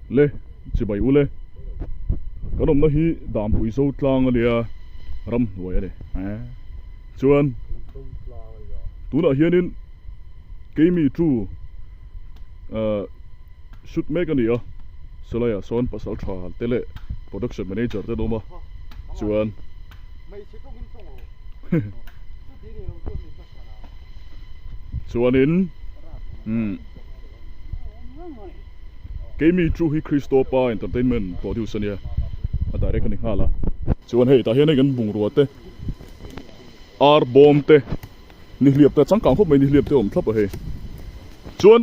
Le chibai ule kan awmna hi Dampui zo tlang a nia ramhnuai a ni chuan tunah hianin keimi chu ahh shoot mek a ni a sawlaiah sawn pasal tha te leh production manager te an awm a chuan chuanin umm. Keimi chu hi Christopa Entertainment produce a nia, a direct a ni nghal a. Chuan hei tah hian hei kan bungrua te, ar bawm te, nihliap te a changkang khawp mai nihliap te a awm thlap a hei. Chuan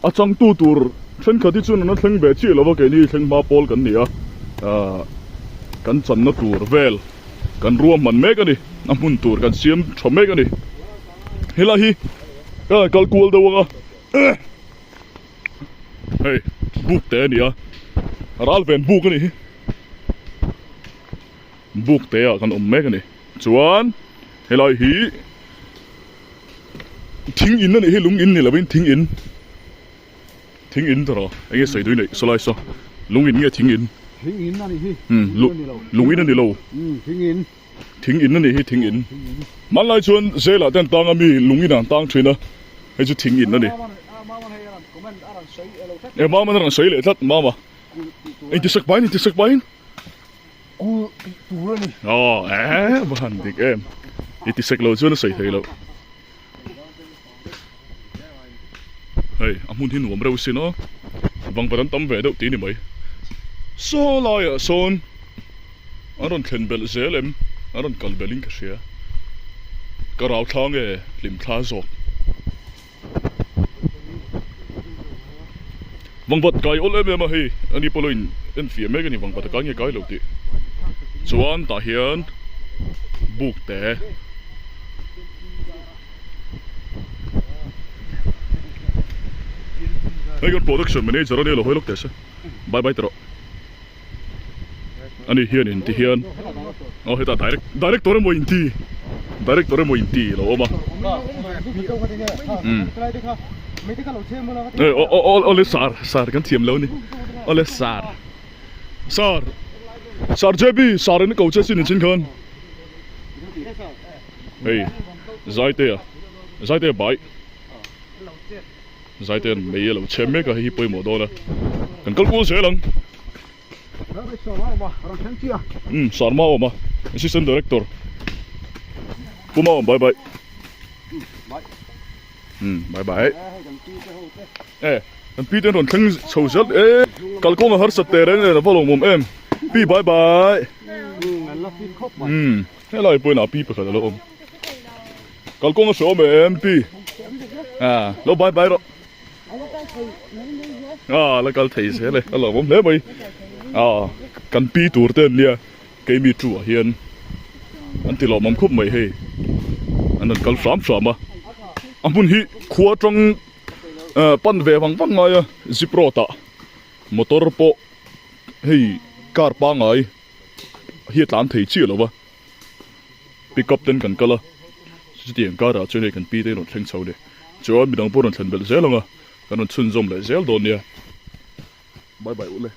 a changtu tur thenkhat hi chuan an la thleng ve chiah lo va keini thleng hma pawl kan ni a, ahh kan channa tur vel kan ruahman mek a ni, a hmun tur kan siam tha mek a ni. Helai hi ka han kal kual deuh ang a. Hei buk te a ni a ral ven buk a ni hi buk te ah kan awm mek a ni chuan helai hi thing in a nih hi lung in ni lovin thing in thing in tawh eng nge sawi tui neih saw lai saw lung in nge thing in thing in a nih hi lung in a ni lo thing in. Thing in a nih hi thing in. Hmanlai chuan Zela te an tang a mi lung in an tang thin a, hei chu thing in a ni. E Mama a rawn sawi leh tlat Mama. Intisak pahin intisak pahin. Kul tih tur a ni. Aw eh va han dik em. Intisak lo chuan a sawi thei loh. Hei a hmun hi nuam reuh sin aw. Vangvat an tam ve deuh tih a ni mai. Saw laiah sawn. An rawn thlen belh zel em? An rawn kal belhin ka hria. Ka rau thla nge hlim thla zawk? Vangvat kai awl em em a hei, ani pawh lo in enfiah mek a ni vangvat a kai nge kai lo tih. Chuan tah hian buk te. Hei kan production manager a nia lo hawi lawk teh se. Bye bye teh rawh. Ani hianin ti hian aw hetah direct director emaw inti director emaw inti lo awm a umm aw aw awle sar sar kan thiam lo a ni awle sar sar sar J B sar in ko che sin in chin khan hei zaitea zaitea bai. Zaitean mei a lo chhem mek a, hei hi pawimawh dawn a, kan kal kual zel ang. Umm Sarma a awm a, Assistant Director Puma a awm bye bye. Umm bye bye. E kan pi te an rawn thleng chho zel e kalkawng a harsat teh reng nen a va lawmawm em pi bye bye. Umm helai pawhin a pi pakhat a lo awm. Kalkawng a hreawm em pi ah lo bye bye rawh ah la kal thei zel e a lo awm hle mai ah kan pi tur te an nia keimi tu ah hian an ti lawmawm khawp mai hei an rawn kal hram hram a a hmun hi khua tang pan ve vang vang ngai a zip road ah motor pawh hei car pangai hi a tlan thei chiah lo va. Pick up ten kan kal a, chutiang karah chuan hei kan pi te hi rawn thleng chho leh chuan midang pawh rawn thlen belh zel ang a, kan rawn chhunzawm leh zel dawn nia. Bye bye ule.